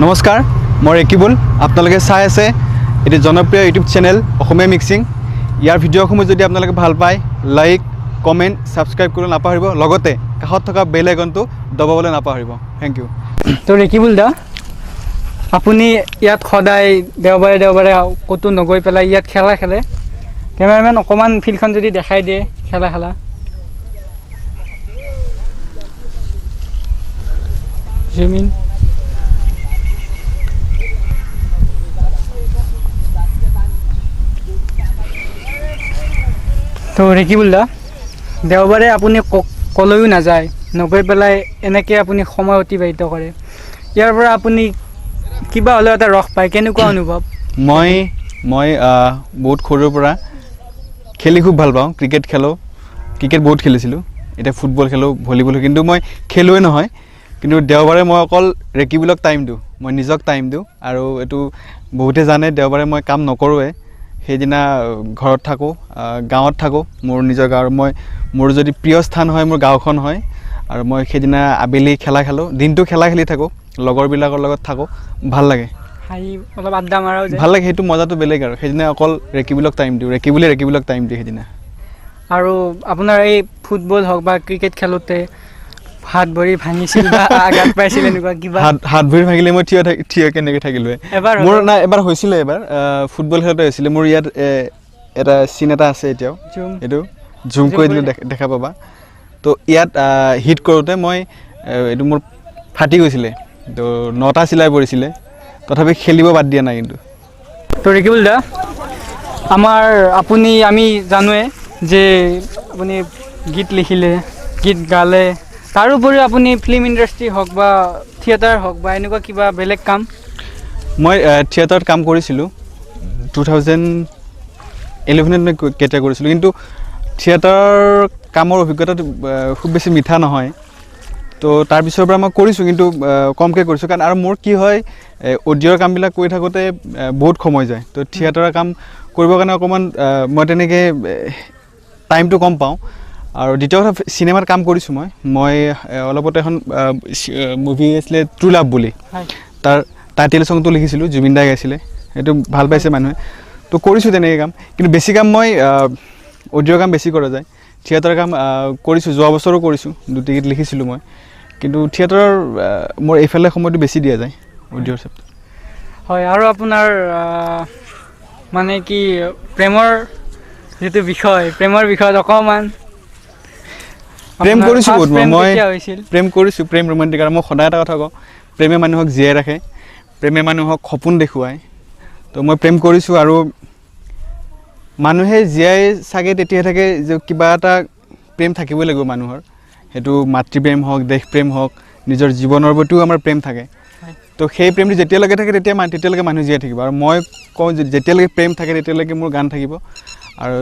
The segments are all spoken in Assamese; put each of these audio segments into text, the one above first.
নমস্কাৰ, মই ৰেকিবুল। আপোনালোকে চাই আছে এটি জনপ্ৰিয় ইউটিউব চেনেল অসমীয়া মিক্সিং। ইয়াৰ ভিডিঅ'সমূহ যদি আপোনালোকে ভাল পায়, লাইক, কমেণ্ট, ছাবস্ক্ৰাইব কৰিব নাপাহৰিব। লগতে কাষত থকা বেল আইকনটো দবাবলৈ নাপাহৰিব। Thank you. তো ৰেকিবুল দা, আপুনি ইয়াত সদায় দেওবাৰে দেওবাৰে ক'তো নগৈ পেলাই ইয়াত খেলা খেলে। কেমেৰামেন অকণমান ফিল্ডখন যদি দেখাই দিয়ে খেলা খেলা। Zoom in. তো ৰেকিবুল দা, দেওবাৰে আপুনি ক'লৈও নাযায়, নগৈ পেলাই এনেকৈ আপুনি সময় অতিবাহিত কৰে। ইয়াৰ পৰা আপুনি কিবা হ'লেও এটা ৰস পায়, কেনেকুৱা অনুভৱ? মই মই বহুত সৰুৰ পৰা খেলি খুব ভাল পাওঁ। ক্ৰিকেট খেলোঁ, ক্ৰিকেট বহুত খেলিছিলোঁ, এতিয়া ফুটবল খেলোঁ, ভলীবল, কিন্তু মই খেলুৱৈ নহয়। কিন্তু দেওবাৰে মই অকল ৰেকিবুলক টাইম দিওঁ, মই নিজক টাইম দিওঁ। আৰু এইটো বহুতে জানে, দেওবাৰে মই কাম নকৰোঁৱে। সেইদিনা ঘৰত থাকোঁ, গাঁৱত থাকোঁ, মোৰ নিজৰ গাঁৱৰ। মই মোৰ যদি প্ৰিয় স্থান হয় মোৰ গাঁওখন হয়। আৰু মই সেইদিনা আবেলি খেলা খেলোঁ, দিনটো খেলা খেলি থাকোঁ, লগৰবিলাকৰ লগত থাকোঁ, ভাল লাগে। হাঁহি অলপ আড্ডা মাৰাও যায়, ভাল লাগে। সেইটো মজাটো বেলেগ। আৰু সেইদিনা অকল ৰেকিবুলক টাইম দিওঁ, ৰেকিবুলে ৰেকিবুলক টাইম দিয়ে সেইদিনা। আৰু আপোনাৰ এই ফুটবল হওক বা ক্ৰিকেট খেলোঁতে হাত ভৰি ভাঙিছিল বা আঘাত পাইছিল এনেকুৱা কিবা? হাত ভৰি ভাঙিলে মই থিয় থিয় কেনেকৈ থাকিলোঁ? এবাৰ মোৰ নাই, এবাৰ হৈছিলে, এবাৰ ফুটবল খেলতে হৈছিলে। মোৰ ইয়াত এটা চিন এটা আছে এতিয়াও, এইটো জুম কৰি দিলে দেখা পাবা। তো ইয়াত হিট কৰোঁতে মই এইটো মোৰ ফাটি গৈছিলে, তো 9টা চিলাই পৰিছিলে, তথাপি খেলিব বাদ দিয়া নাই কিন্তু। তো ৰেকিবুল দা, আমাৰ আপুনি আমি জানোৱে যে আপুনি গীত লিখিলে, গীত গালে, তাৰোপৰিও আপুনি ফিল্ম ইণ্ডাষ্ট্ৰি হওক বা থিয়েটাৰ হওক বা এনেকুৱা কিবা বেলেগ কাম? মই থিয়েটাৰত কাম কৰিছিলোঁ 2011 মই কেতিয়া কৰিছিলোঁ। কিন্তু থিয়েটাৰ কামৰ অভিজ্ঞতাটো খুব বেছি মিঠা নহয়। তো তাৰপিছৰ পৰা মই কৰিছোঁ, কিন্তু কমকৈ কৰিছোঁ। কাৰণ আৰু মোৰ কি হয়, অডিঅ'ৰ কামবিলাক কৰি থাকোঁতে বহুত সময় যায়। তো থিয়েটাৰৰ কাম কৰিবৰ কাৰণে অকণমান মই তেনেকৈ টাইমটো কম পাওঁ। আৰু দ্বিতীয় কথা, চিনেমাত কাম কৰিছোঁ মই। মই অলপতে এখন মুভি আছিলে ট্ৰু লাভ বুলি, তাৰ টাইটেল চংটো লিখিছিলোঁ, জুবিন দাই গাইছিলে, সেইটো ভাল পাইছে মানুহে। তো কৰিছোঁ তেনেকৈ কাম, কিন্তু বেছি কাম মই অডিঅ'ৰ কাম বেছি কৰা যায়। থিয়েটাৰ কাম কৰিছোঁ, যোৱা বছৰো কৰিছোঁ, দুটি গীত লিখিছিলোঁ মই। কিন্তু থিয়েটাৰৰ মোৰ এইফালে সময়টো বেছি দিয়া যায় অডিঅ'ৰ চেপ্টাৰ। হয়। আৰু আপোনাৰ মানে কি প্ৰেমৰ যিটো বিষয়, প্ৰেমৰ বিষয়ত অকণমান? প্ৰেম কৰিছোঁ বহুত মই, প্ৰেম কৰিছোঁ, প্ৰেম ৰোমান্টিক। আৰু মই সদায় এটা কথা কওঁ, প্ৰেমে মানুহক জীয়াই ৰাখে, প্ৰেমে মানুহক সপোন দেখুৱায়। তো মই প্ৰেম কৰিছোঁ। আৰু মানুহে জীয়াই চাগে তেতিয়াহে থাকে যে কিবা এটা প্ৰেম থাকিবই লাগিব মানুহৰ, সেইটো মাতৃপ্ৰেম হওক, দেশপ্ৰেম হওক, নিজৰ জীৱনৰ প্ৰতিও আমাৰ প্ৰেম থাকে। তো সেই প্ৰেমটো যেতিয়ালৈকে থাকে তেতিয়ালৈকে মানুহ জীয়াই থাকিব। আৰু মই কওঁ যে যেতিয়ালৈকে প্ৰেম থাকে তেতিয়ালৈকে মোৰ গান থাকিব। আৰু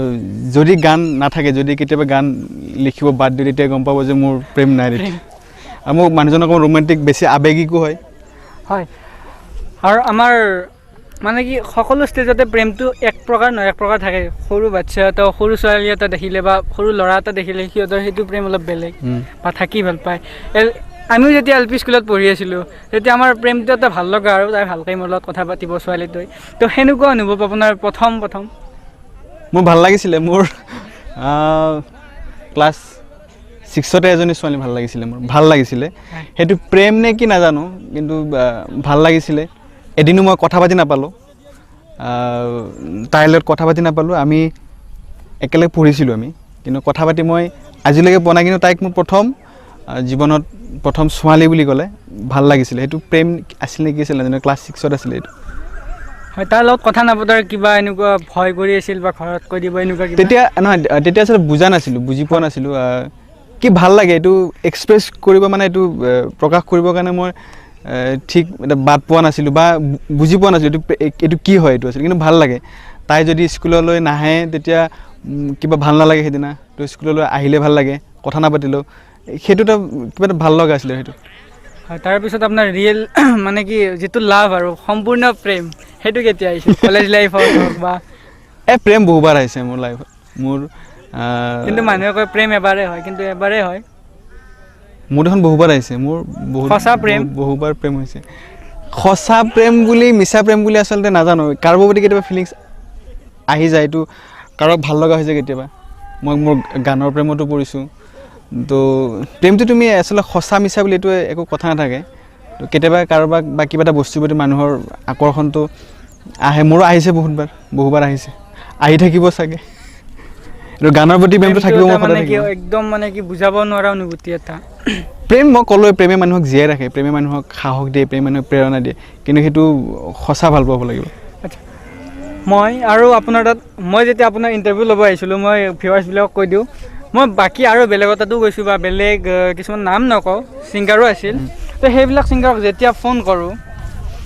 যদি গান নাথাকে, যদি কেতিয়াবা গান লিখিব বাদ দিওঁ, তেতিয়া গম পাব যে মোৰ প্ৰেম নাই তেতিয়া। আৰু মোৰ মানুহজন অকণমান ৰোমান্টিক, বেছি আৱেগিকো হয়। হয়। আৰু আমাৰ মানে কি সকলো ষ্টেজতে প্ৰেমটো এক প্ৰকাৰ নহয় এক প্ৰকাৰ থাকে। সৰু বাচ্ছা এটা, সৰু ছোৱালী এটা দেখিলে বা সৰু ল'ৰা এটা দেখিলে সিহঁতৰ সেইটো প্ৰেম অলপ বেলেগ বা থাকি ভাল পায়। আমিও যেতিয়া এল পি স্কুলত পঢ়ি আছিলোঁ তেতিয়া আমাৰ প্ৰেমটো এটা ভাল লগা, আৰু তাই ভালকৈ মোৰ লগত কথা পাতিব ছোৱালীটোৱে। তো সেনেকুৱা অনুভৱ আপোনাৰ প্ৰথম প্ৰথম? মোৰ ভাল লাগিছিলে। মোৰ ক্লাছ 6তে এজনী ছোৱালী ভাল লাগিছিলে, মোৰ ভাল লাগিছিলে। সেইটো প্ৰেম নে কি নাজানো, কিন্তু ভাল লাগিছিলে। এদিনো মই কথা পাতি নাপালোঁ, তাইৰ লগত কথা পাতি নাপালোঁ। আমি একেলগে পঢ়িছিলোঁ আমি, কিন্তু কথা পাতি মই আজিলৈকে পোৱা নাই। কিন্তু তাইক মোৰ প্ৰথম জীৱনত প্ৰথম ছোৱালী বুলি ক'লে ভাল লাগিছিলে। সেইটো প্ৰেম আছিল নে কি আছিল নাজানো, ক্লাছ 6ত আছিলে এইটো। হয়। তাৰ লগত কথা নাপতাৰ কিবা এনেকুৱা ভয় কৰি আছিল বা ঘৰত কৈ দিব এনেকুৱা? তেতিয়া নহয়, তেতিয়া আচলতে বুজা নাছিলোঁ, বুজি পোৱা নাছিলোঁ কি ভাল লাগে। এইটো এক্সপ্ৰেছ কৰিব, মানে এইটো প্ৰকাশ কৰিবৰ কাৰণে মই ঠিক এটা বাট পোৱা নাছিলোঁ বা বুজি পোৱা নাছিলোঁ এইটো কি হয় এইটো আছিল। কিন্তু ভাল লাগে। তাই যদি স্কুললৈ নাহে তেতিয়া কিবা ভাল নালাগে সেইদিনা। তো স্কুললৈ আহিলে ভাল লাগে, কথা নাপাতিলেও সেইটো এটা কিবা এটা ভাল লগা আছিলে সেইটো। হয়। তাৰপিছত আপোনাৰ ৰিয়েল মানে কি যিটো লাভ আৰু সম্পূৰ্ণ প্ৰেম, সেইটো কেতিয়া আহিছিল? কলেজ লাইফত হওক বা? এই প্ৰেম বহুবাৰ আহিছে মোৰ লাইফত। মোৰ কিন্তু মানুহে কয় প্ৰেম এবাৰেই হয়, কিন্তু এবাৰেই হয়। মোৰ দেখোন বহুবাৰ আহিছে, মোৰ বহুত সঁচা প্ৰেম? বহুবাৰ প্ৰেম হৈছে। সঁচা প্ৰেম বুলি মিছা প্ৰেম বুলি আচলতে নাজানো, কাৰোবাৰ প্ৰতি কেতিয়াবা ফিলিংছ আহি যায়, এইটো কাৰোবাক ভাল লগা হৈছে কেতিয়াবা। মই মোৰ গানৰ প্ৰেমতো পৰিছোঁ। তো প্ৰেমটো তুমি আচলতে সঁচা মিছা বুলি এইটো একো কথা নাথাকে। তো কেতিয়াবা কাৰোবাক বা কিবা এটা বস্তুৰ প্ৰতি মানুহৰ আকৰ্ষণটো আহে, মোৰো আহিছে বহুতবাৰ, বহুবাৰ আহিছে, আহি থাকিব চাগে। এইটো গানৰ প্ৰতি প্ৰেমটো থাকিব মোৰ সদায় থাকিব। একদম মানে কি বুজাব নোৱাৰা অনুভূতি এটা প্ৰেম। মই ক'লোৱে, প্ৰেমে মানুহক জীয়াই ৰাখে, প্ৰেমে মানুহক সাহস দিয়ে, প্ৰেমে মানুহক প্ৰেৰণা দিয়ে, কিন্তু সেইটো সঁচা ভাল পাব লাগিব। আচ্ছা, মই আৰু আপোনাৰ তাত মই যেতিয়া আপোনাৰ ইণ্টাৰভিউ ল'ব আহিছিলোঁ, মই ভিউৱাৰ্ছবিলাকক কৈ দিওঁ, মই বাকী আৰু বেলেগৰ তাতো গৈছোঁ বা বেলেগ কিছুমান নাম নকওঁ ছিংগাৰো আছিল, তো সেইবিলাক ছিংগাৰক যেতিয়া ফোন কৰোঁ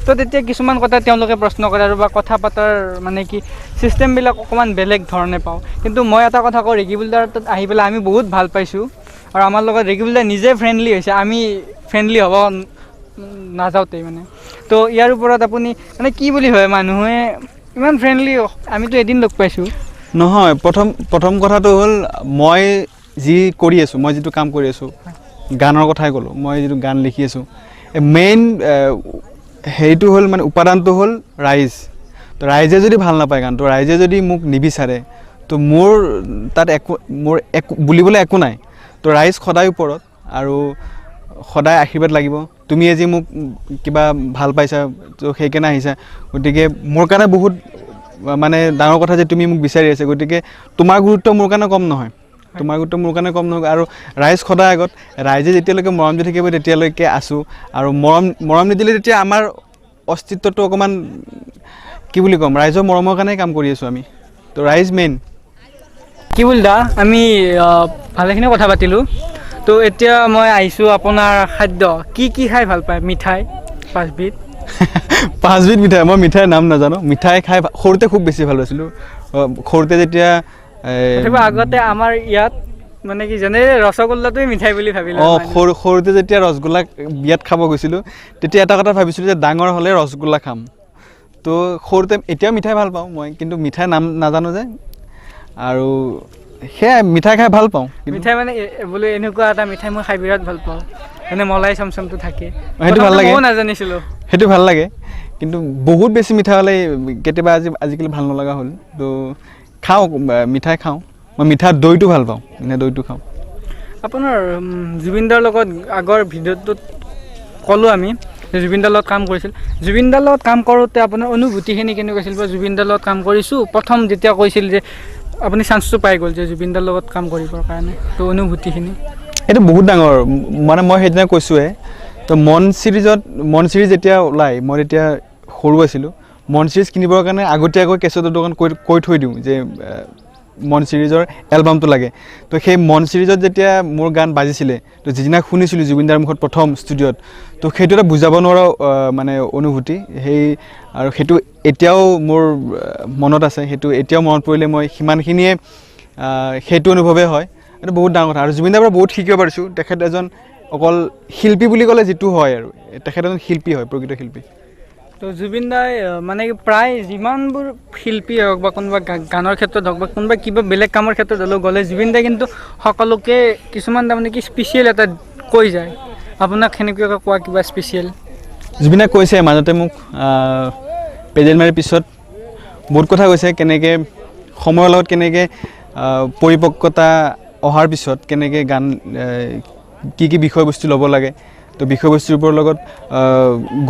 তো তেতিয়া কিছুমান কথা তেওঁলোকে প্ৰশ্ন কৰে আৰু বা কথা পতাৰ মানে কি ছিষ্টেমবিলাক অকণমান বেলেগ ধৰণে পাওঁ। কিন্তু মই এটা কথা কওঁ, ৰেকিবুল দাৰ তাত আহি পেলাই আমি বহুত ভাল পাইছোঁ আৰু আমাৰ লগত ৰেকিবুল দা নিজে ফ্ৰেণ্ডলি হৈছে, আমি ফ্ৰেণ্ডলি হ'ব নাযাওঁতেই মানে। তো ইয়াৰ ওপৰত আপুনি মানে কি বুলি ভাবে, মানুহে ইমান ফ্ৰেণ্ডলি, আমিতো এদিন লগ পাইছোঁ। নহয়, প্ৰথম কথাটো হ'ল মই যি কৰি আছোঁ, মই যিটো কাম কৰি আছোঁ, গানৰ কথাই ক'লোঁ, মই যিটো গান লিখি আছোঁ, মেইন হেৰিটো হ'ল মানে উপাদানটো হ'ল ৰাইজ। তো ৰাইজে যদি ভাল নাপায় গানটো, ৰাইজে যদি মোক নিবিচাৰে, তো মোৰ তাত একো, মোৰ একো বুলিবলৈ একো নাই। তো ৰাইজ সদায় ওপৰত আৰু সদায় আশীৰ্বাদ লাগিব। তুমি আজি মোক কিবা ভাল পাইছা, তো সেইকাৰণে আহিছা, গতিকে মোৰ কাৰণে বহুত মানে ডাঙৰ কথা যে তুমি মোক বিচাৰি আছা, গতিকে তোমাৰ গুৰুত্ব মোৰ কাৰণে কম নহয়, তোমাৰ গুৰুত্ব মোৰ কাৰণে কম নহয়। আৰু ৰাইজ সদায় আগত, ৰাইজে যেতিয়ালৈকে মৰম দি থাকিব তেতিয়ালৈকে আছোঁ, আৰু মৰম নিদিলে তেতিয়া আমাৰ অস্তিত্বটো অকণমান কি বুলি ক'ম, ৰাইজৰ মৰমৰ কাৰণেই কাম কৰি আছোঁ আমি, তো ৰাইজ মেইন। কি বুলি দা, আমি ভালেখিনি কথা পাতিলোঁ। তো এতিয়া মই আহিছোঁ আপোনাৰ খাদ্য, কি কি খাই ভাল পায়? মিঠাই পাঁচবিধ। পাঁচবিধ মিঠাই, মই মিঠাইৰ নাম নাজানো। মিঠাই খাই সৰুতে খুব বেছি ভাল পাইছিলোঁ। সৰুতে যেতিয়া আগতে আমাৰ ইয়াত মানে কি যেনে ৰসগোল্লাটোৱে মিঠাই বুলি ভাবিলোঁ। অঁ, সৰুতে যেতিয়া ৰসগোল্লা বিয়াত খাব গৈছিলোঁ, তেতিয়া এটা কথা ভাবিছিলোঁ যে ডাঙৰ হ'লে ৰসগোল্লা খাম। তো সৰুতে, এতিয়াও মিঠাই ভাল পাওঁ মই, কিন্তু মিঠাইৰ নাম নাজানো যে, আৰু সেয়াই মিঠাই খাই ভাল পাওঁ। মিঠাই মানে বোলে এনেকুৱা এটা মিঠাই মই খাই বিৰাট ভাল পাওঁ, মানে মলাই চমচমটো থাকে, সেইটো ভাল লাগে, ময়ো নাজানিছিলোঁ, সেইটো ভাল লাগে। কিন্তু বহুত বেছি মিঠা হ'লে কেতিয়াবা আজিকালি ভাল নলগা হ'ল। তো খাওঁ, মিঠাই খাওঁ, মই মিঠা দৈটো ভাল পাওঁ, মিঠা দৈটো খাওঁ। আপোনাৰ জুবিনদাৰ লগত আগৰ ভিডিঅ'টোত ক'লোঁ আমি জুবিনদাৰ লগত কাম কৰিছিল, জুবিনদাৰ লগত কাম কৰোঁতে আপোনাৰ অনুভূতিখিনি কেনেকুৱা আছিল? বা জুবিনদাৰ লগত কাম কৰিছোঁ প্ৰথম যেতিয়া কৈছিল যে আপুনি চান্সটো পাই গ'ল যে জুবিনদাৰ লগত কাম কৰিবৰ কাৰণে, তো অনুভূতিখিনি? এইটো বহুত ডাঙৰ, মানে মই সেইদিনা কৈছোঁৱে, তো মন চিৰিজ যেতিয়া ওলাই, মই তেতিয়া সৰু আছিলোঁ, মন চিৰিজ কিনিবৰ কাৰণে আগতীয়াকৈ কেছেটৰ দোকান কৈ থৈ দিওঁ যে মন চিৰিজৰ এলবামটো লাগে। তো সেই মন চিৰিজত যেতিয়া মোৰ গান বাজিছিলে, তো যিদিনা শুনিছিলোঁ জুবিনদাৰ মুখত প্ৰথম ষ্টুডিঅ'ত, তো সেইটো এটা বুজাব নোৱাৰা মানে অনুভূতি সেই, আৰু সেইটো এতিয়াও মোৰ মনত আছে, সেইটো এতিয়াও মনত পৰিলে মই সিমানখিনিয়ে সেইটো অনুভৱেই হয়। এইটো বহুত ডাঙৰ কথা। আৰু জুবিনদাৰ পৰা বহুত শিকিব পাৰিছোঁ। তেখেত এজন অকল শিল্পী বুলি ক'লে যিটো হয় আৰু, তেখেত এজন শিল্পী হয়, প্ৰকৃত শিল্পী। তো জুবিন দাই মানে প্ৰায় যিমানবোৰ শিল্পী হওক বা কোনোবা গানৰ ক্ষেত্ৰত হওক বা কোনোবা কিবা বেলেগ কামৰ ক্ষেত্ৰত হ'লেও গ'লে জুবিন দাই কিন্তু সকলোকে কিছুমান তাৰমানে কি স্পেচিয়েল এটা কৈ যায়। আপোনাক সেনেকুৱাকৈ কোৱা কিবা স্পেচিয়েল? জুবিনে কৈছে মাজতে মোক পেজেণ্ট মাৰিৰ পিছত বহুত কথা কৈছে, কেনেকৈ সময়ৰ লগত কেনেকৈ পৰিপক্কতা অহাৰ পিছত কেনেকৈ গান কি কি বিষয়বস্তু ল'ব লাগে, তো বিষয়বস্তুবোৰৰ লগত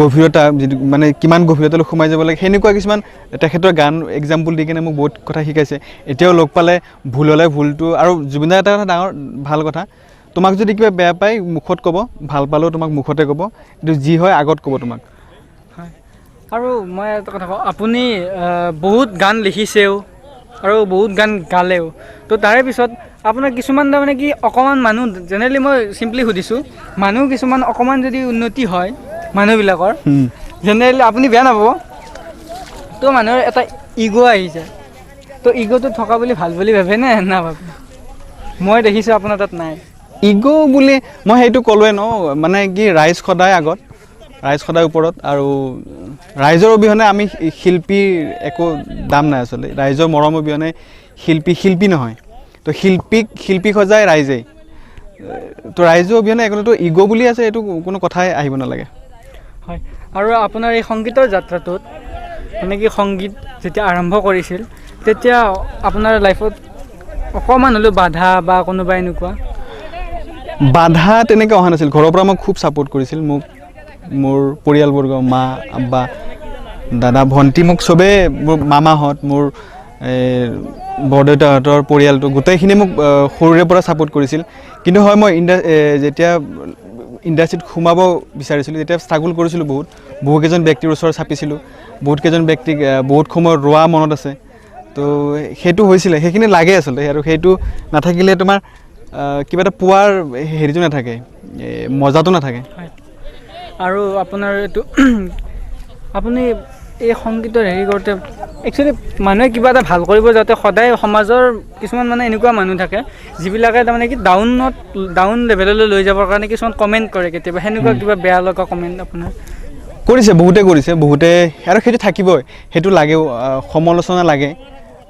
গভীৰতা যিটো মানে কিমান গভীৰতালৈ সোমাই যাব লাগে, সেনেকুৱা কিছুমান তেখেতৰ গান এক্সাম্পল দি কিনে মোক বহুত কথা শিকাইছে। এতিয়াও লগ পালে ভুল হ'লে ভুলটো, আৰু জুবিনদাৰ এটা কথা ডাঙৰ ভাল কথা, তোমাক যদি কিবা বেয়া পায় মুখত ক'ব, ভাল পালেও তোমাক মুখতে ক'ব, কিন্তু যি হয় আগত ক'ব তোমাক। হয়। আৰু মই এটা কথা কওঁ, আপুনি বহুত গান লিখিছেও আৰু বহুত গান গালেও, তো তাৰে পিছত আপোনাৰ কিছুমান তাৰমানে কি অকণমান মানুহ জেনেৰেলি মই চিম্পলি সুধিছোঁ, মানুহ কিছুমান অকণমান যদি উন্নতি হয় মানুহবিলাকৰ জেনেৰেলি, আপুনি বেয়া নাপাব, তো মানুহৰ এটা ইগ' আহি যায়। তো ইগ'টো থকা বুলি ভাল বুলি ভাবে নে নাভাবে? মই দেখিছোঁ আপোনাৰ তাত নাই ইগ' বুলি। মই সেইটো ক'লোৱে ন, মানে কি ৰাইজ সদায় আগত, ৰাইজ সদায় ওপৰত, আৰু ৰাইজৰ অবিহনে আমি শিল্পীৰ একো দাম নাই আচলতে। ৰাইজৰ মৰম অবিহনে শিল্পী শিল্পী নহয়। তো শিল্পীক শিল্পী সজায় ৰাইজেই, তো ৰাইজৰ অবিহনে একোতো ইগ' বুলি আছে এইটো কোনো কথাই আহিব নালাগে। হয়। আৰু আপোনাৰ এই সংগীতৰ যাত্ৰাটোত মানে কি সংগীত যেতিয়া আৰম্ভ কৰিছিল তেতিয়া আপোনাৰ লাইফত অকণমান হ'লেও বাধা বা কোনোবা এনেকুৱা বাধা তেনেকৈ অহা নাছিল। ঘৰৰ পৰা মোক খুব ছাপোৰ্ট কৰিছিল, মোক মোৰ পৰিয়ালবৰ্গ, মা, আব্বা, দাদা, ভণ্টি, মোক চবেই, মোৰ মামাহঁত, মোৰ বৰদেউতাহঁতৰ পৰিয়ালটো গোটেইখিনি মোক সৰুৰে পৰা ছাপোৰ্ট কৰিছিল। কিন্তু হয় মই যেতিয়া ইণ্ডাষ্ট্ৰীত সোমাব বিচাৰিছিলোঁ তেতিয়া ষ্ট্ৰাগল কৰিছিলোঁ বহুত, বহুকেইজন ব্যক্তিৰ ওচৰত চাপিছিলোঁ, বহুতকেইজন ব্যক্তিক বহুত সময় ৰোৱা মনত আছে। তো সেইটো হৈছিলে, সেইখিনি লাগে আচলতে, আৰু সেইটো নাথাকিলে তোমাৰ কিবা এটা পোৱাৰ হেৰিটো নাথাকে, মজাটো নাথাকে। আৰু আপোনাৰ এইটো আপুনি এই সংগীতৰ হেৰি কৰোঁতে একচুৱেলি মানুহে কিবা এটা ভাল কৰিব যাওঁতে সদায় সমাজৰ কিছুমান মানে এনেকুৱা মানুহ থাকে যিবিলাকে তাৰমানে কি ডাউন লেভেললৈ লৈ যাবৰ কাৰণে কিছুমান কমেণ্ট কৰে কেতিয়াবা, সেনেকুৱা কিবা বেয়া লগা কমেণ্ট আপোনাৰ কৰিছে? বহুতে কৰিছে, বহুতে, আৰু সেইটো থাকিবই, সেইটো লাগেও, সমালোচনা লাগে।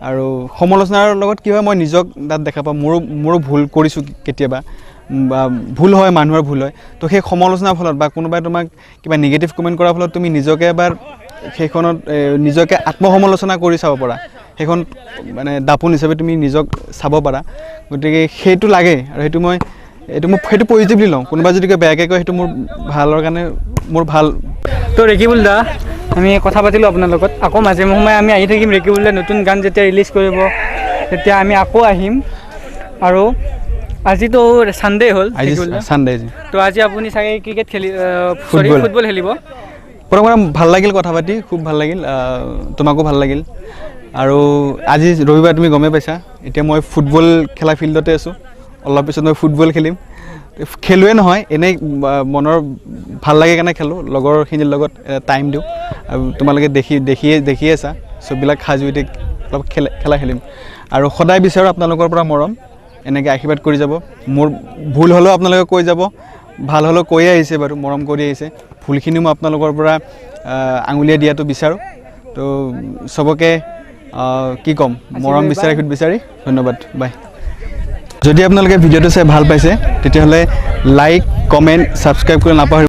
আৰু সমালোচনাৰ লগত কি হয়, মই নিজক তাত দেখা পাওঁ, মোৰো ভুল কৰিছোঁ কেতিয়াবা, বা ভুল হয়, মানুহৰ ভুল হয়। তো সেই সমালোচনাৰ ফলত বা কোনোবাই তোমাক কিবা নিগেটিভ কমেণ্ট কৰাৰ ফলত তুমি নিজকে এবাৰ সেইখনত নিজকে আত্মসমালোচনা কৰি চাব পাৰা, সেইখন মানে দাপোন হিচাপে তুমি নিজক চাব পাৰা। গতিকে সেইটো লাগে, আৰু সেইটো মই সেইটো পজিটিভলি লওঁ। কোনোবাই যদি কিবা বেয়াকৈ কয় সেইটো মোৰ ভালৰ কাৰণে, মোৰ ভাল। তো ৰেকিবুল দা, আমি কথা পাতিলোঁ আপোনাৰ লগত, আকৌ মাজে সময়ে আমি আহি থাকিম। ৰেকিবুল দা নতুন গান যেতিয়া ৰিলিজ কৰিব তেতিয়া আমি আকৌ আহিম। আৰু আজিতো ছানডে হ'ল, আজি ছানডে, তো আজি আপুনি চাগে ক্ৰিকেট খেলি চৰি ফুটবল খেলিব। প্ৰথম ভাল লাগিল কথা পাতি, খুব ভাল লাগিল, তোমাকো ভাল লাগিল। আৰু আজি ৰবিবাৰ, তুমি গমেই পাইছা, এতিয়া মই ফুটবল খেলা ফিল্ডতে আছোঁ, অলপ পিছত মই ফুটবল খেলিম। খেলোৱে নহয়, এনেই মনৰ ভাল লাগে কাৰণে খেলোঁ, লগৰখিনিৰ লগত টাইম দিওঁ। আৰু তোমালোকে দেখিয়ে আছা, চববিলাক সাজু, এতিয়া অলপ খেলা খেলিম। আৰু সদায় বিচাৰোঁ আপোনালোকৰ পৰা মৰম, এনেকৈ আশীৰ্বাদ কৰি যাব। মোৰ ভুল হ'লেও আপোনালোকে কৈ যাব, ভাল হ'লেও কৈয়ে আহিছে বাৰু, মৰম কৰি আহিছে। ভুলখিনিও মই আপোনালোকৰ পৰা আঙুলিয়াই দিয়াটো বিচাৰোঁ। তো চবকে কি ক'ম, মৰম বিচাৰি সুত বিচাৰি ধন্যবাদ, বাই। যদি আপোনালোকে ভিডিঅ'টো চাই ভাল পাইছে তেতিয়াহ'লে লাইক, কমেণ্ট, ছাবস্ক্ৰাইব কৰি নাপাহৰিব।